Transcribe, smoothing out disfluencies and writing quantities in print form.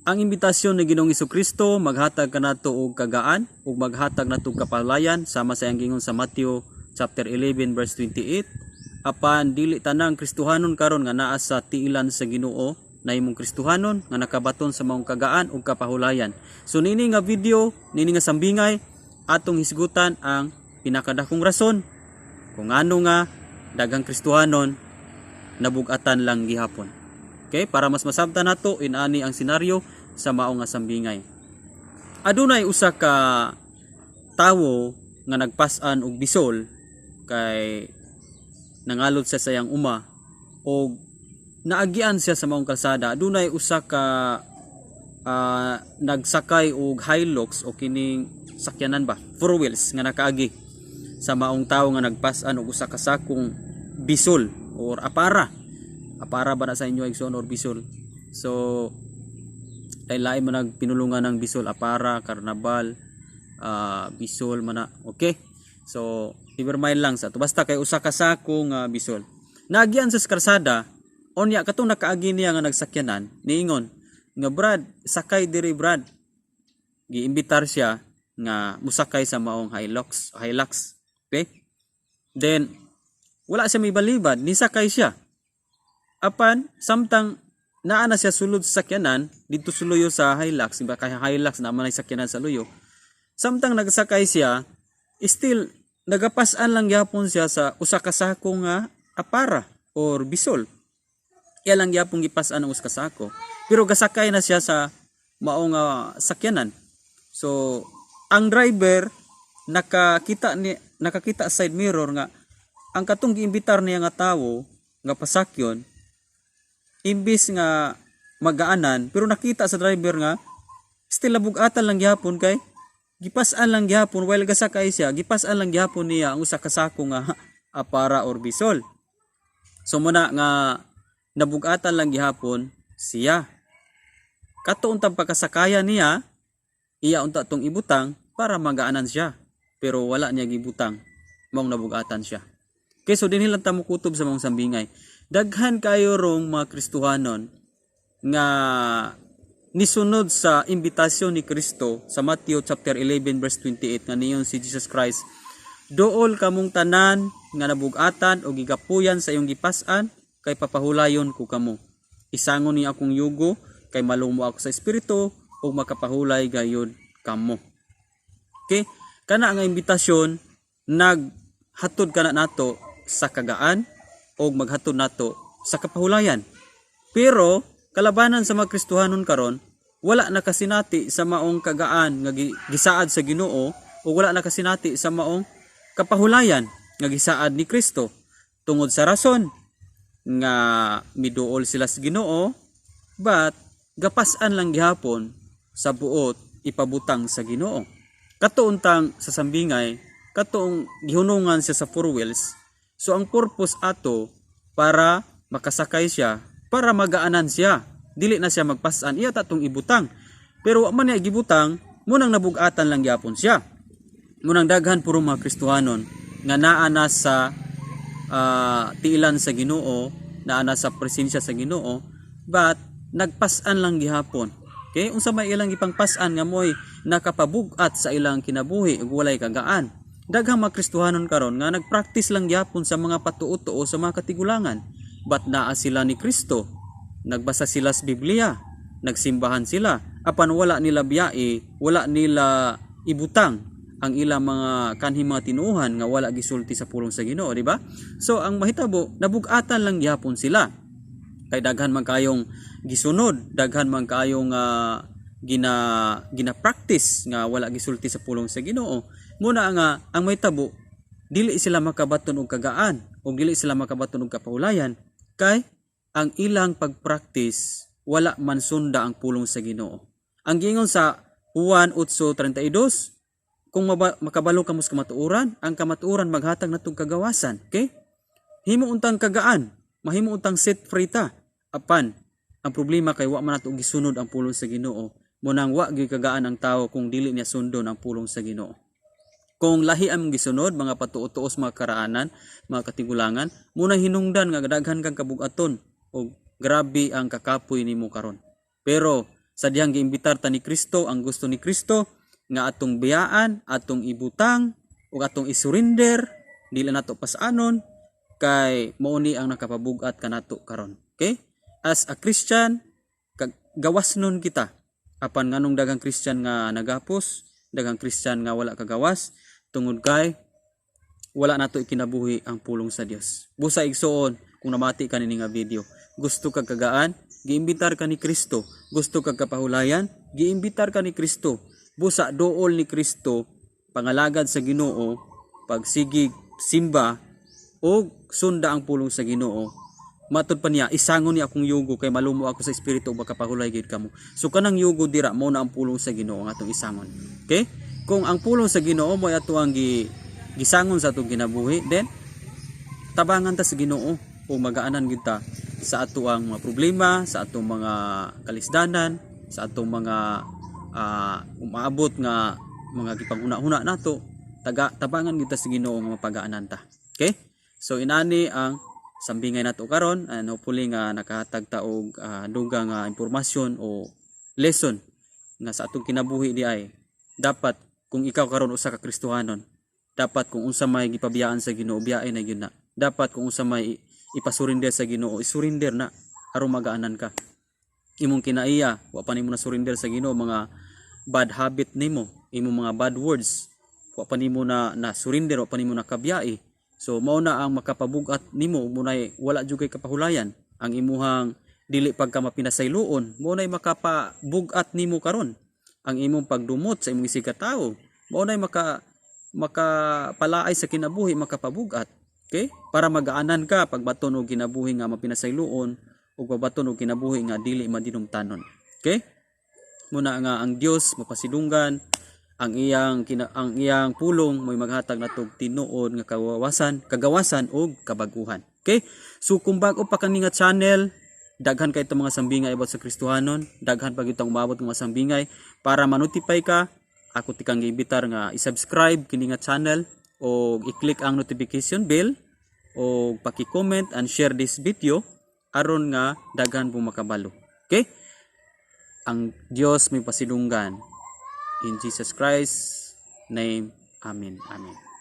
Ang imbitasyon ni Ginoong Kristo maghatag kanato og kagaan ug maghatag nato og kapalayan, sama sa iyang giingon sa Matthew chapter 11 verse 28. Apan dili tanang Kristohanon karon nga naa sa tiilan sa Ginoo nahimong Kristohanon nga nakabaton sa maong kagaan ug kapahulayan. So nini nga video, nini nga sambingay, atong hisgutan ang pinakadakong rason kung ano nga daghang Kristohanon nabugatan lang gihapon. Okay, para mas masabtan nato inani ang senaryo sa mao nga sambingay. Adunay usa ka tawo nga nagpas-an og bisol kay nangalod siya sa iyang uma og naagian siya sa maong kalsada. Adunay usa ka nagsakay og Hilux o kining sakyanan ba, four wheels, nga nakaagi sa maong tawo nga nagpas-an og usa ka sakong bisol or apara. Apara ba na sa inyo, igsoon, or bisol? So lain man nagpinulungan ng bisol: apara, karnabal, bisol man na. Okay, so never mind lang sa to, basta kay usa ka sako nga bisol naagian sa kalsada. Unya katong nakaagi niya nga nagsakyanan niingon nga, "Brad, sakay diri, Brad." Giimbitar siya nga musakay sa maong Hilux Hilux Okay, then wala siya may balibad, nisakay siya. Apan samtang naa na siya sulod sa sakyanan didto sa luyo sa Hilux, diba, kay Hilux na man ay sakyanan sa luyo, samtang nagsakay siya, still nagapas-an lang gyapon siya sa usa ka sako nga apara or bisol. Iya lang gyapon gipas-an ang usa ka sako, pero gasakay na siya sa maong sakyanan. So ang driver nakakita ni nakakita sa side mirror nga ang katong giimbitar niya nga tawo nga pasakyon, imbis nga magaanan, pero nakita sa driver nga still nabugatan lang gihapon kay gipas-an lang gihapon while gasakay siya, gipas-an lang gihapon niya ang usa ka sako nga apara or bisol. So muna nga nabugatan lang gihapon siya. Kato untang pagkasakayan niya, iya unta tong ibutang para magaanan siya, pero wala niya gibutang, maong nabugatan siya. Okay, so dinhi lang ta mokutob sa maong sambingay. Daghan kayo rong mga Kristohanon nga nisunod sa imbitasyon ni Kristo sa Matthew chapter 11 verse 28 nga niingon si Jesus Christ, "Duol kamong tanan nga nabugatan o gigapuyan sa iyong gipas-an, kay papahulayon ko kamo. Isangon niyo akong yugo, kay malumo ako sa espiritu, ug makapahulay gayud kamo." Okay, kana nga imbitasyon naghatod kana nato sa kagaan o maghatod nato sa kapahulayan. Pero kalabanan sa mga Kristohanon karon, wala nakasinati sa maong kagaan nga gisaad sa Ginoo o wala nakasinati sa maong kapahulayan nga gisaad ni Kristo tungod sa rason nga miduol sila sa Ginoo, but gapas-an lang gihapon sa buot ipabutang sa Ginoo. Kato untang sa sambingay, katoong gihunungan siya sa four wheels, so ang purpose ato para makasakay siya, para magaanan siya, dili na siya magpasan, iya tatong ibutang. Pero wa man niya gibutang, munang nabugatan lang gyapon siya. Munang daghan puro mga Kristohanon nga naa na sa tiilan sa Ginoo, naa na sa presensya sa Ginoo, but nagpas-an lang gihapon. Okay, unsa may ilang gipangpas-an nga mo'y nakapabug-at sa ilang kinabuhi ug walay kagaan? Daghang mga Kristohanon karon nga nagpractice lang gyapon sa mga patuo-tuo sa mga katigulangan. But naa sila ni Kristo. Nagbasa sila sa Biblia, nagsimbahan sila, apan wala nila biyai, wala nila ibutang ang ilang mga kanhi mga tinuohan nga wala gisulti sa pulong sa Ginoo, di ba? So ang mahitabo, nabugatan lang gihapon sila. Kay daghan man kayong gisunod, daghan man kayong gina gina practice nga wala gisulti sa pulong sa Ginoo. Muna nga ang mahitabo, dili sila makabaton og kagaan o dili sila makabaton og kapahulayan kay ang ilang pagpractice wala man sunda ang pulong sa Ginoo. Ang giingon sa Juan 8:32, kung makabalo kamo sa kamatuoran, ang kamatuoran maghatag natong kagawasan. Okay? Himo untang kagaan, mahimo untang set free ta. Apan ang problema kay wa man nato gisunod ang pulong sa Ginoo. Munang wa gyud kagaan ang tao kung dili niya sundon ang pulong sa Ginoo. Kung lahi ang gisunod, mga patuo-tuos, mga karaanan, mga katigulangan, muna hinungdan nga daghan kang kabugaton o grabe ang kakapoy nimo karon. Pero Sa dihang giimbitar ta ni Kristo, ang gusto ni Kristo nga atong biyaan, atong ibutang ug atong isurrender, dili nato pasanon kay mao ni ang nakapabugat kanato karon. Okay? As a Christian, gawas nun kita. Apan nganong daghang Christian nga nagapos, daghang Christian nga wala kagawas tungod kay wala nato ikinabuhi ang pulong sa Dios. Busa, igsuon, kung namati ka nini nga video, gusto kag kagaan, giimbitar ka ni Kristo. Gusto kag kapahulayan, giimbitar ka ni Kristo. Busa duol ni Kristo pangalagad sa Ginoo, pagsigig simba o sunda ang pulong sa Ginoo. Matud pa niya, "Isangon niya akong yugo kay malumo ako sa espiritu ug makapahulay gid kamo." So kanang yugo dira mo na ang pulong sa Ginoo ang atong isangon. Okay? Kung ang pulong sa Ginoo mo ato ang gisangon sa atong kinabuhi, then tabangan ta sa Ginoo ug magaanan gid ta sa ato ang mga problema, sa atong mga kalisdanan, sa atong mga umaabot nga mga gipanghuna-huna nato, taga tabangan kita sa Ginoo nga mapagaanan ta. Okay? So inani ang sambingay nato karon, and hopefully nga nakahatag ta og dugang nga impormasyon o lesson nga sa atong kinabuhi di ay dapat kung ikaw karon usa ka Kristohanon, dapat kung unsa may gipabiyaan sa Ginoo, biyae na gyud na. Dapat kung unsa may ipasurinder sa Ginoo, isurrender na aron magaanan ka. Imong kinaiya, wa pa nimo na surrender sa Ginoo mga bad habit nimo, imong mga bad words, wa pa nimo na na surrender, wa pa nimo na kabiyai. So mao na ang makapabugat nimo, munay wala jud kay kapahulayan. Ang imuhang dili pagka mapinasayloon, mao nay makapabugat nimo karon. Ang imong pagdumot sa imong isig tawo, mao nay makapalaay sa kinabuhi, makapabugat. Okay? Para magaanan ka pagbaton og kinabuhi nga mapinasayloon ug pagbaton og kinabuhi nga dili madinumtanon. Okay? Muna nga ang Dios mapasidunggan, ang iyang pulong mo'y maghatag natog tinuod nga kawawasan, kagawasan ug kabaguhan. Okay? So kung bag-o pa kani nga channel, daghan kay itong mga sambingay about sa Kristohanon, daghan pa gitong umabot ng mga sambingay. Para manotify ka, ako tikang giimbitar nga i-subscribe kini nga channel o i-click ang notification bell o paki-comment and share this video aron nga daghan po makabalo. Okay? Ang Dios may pasidunggan. In Jesus Christ's name. Amen. Amen.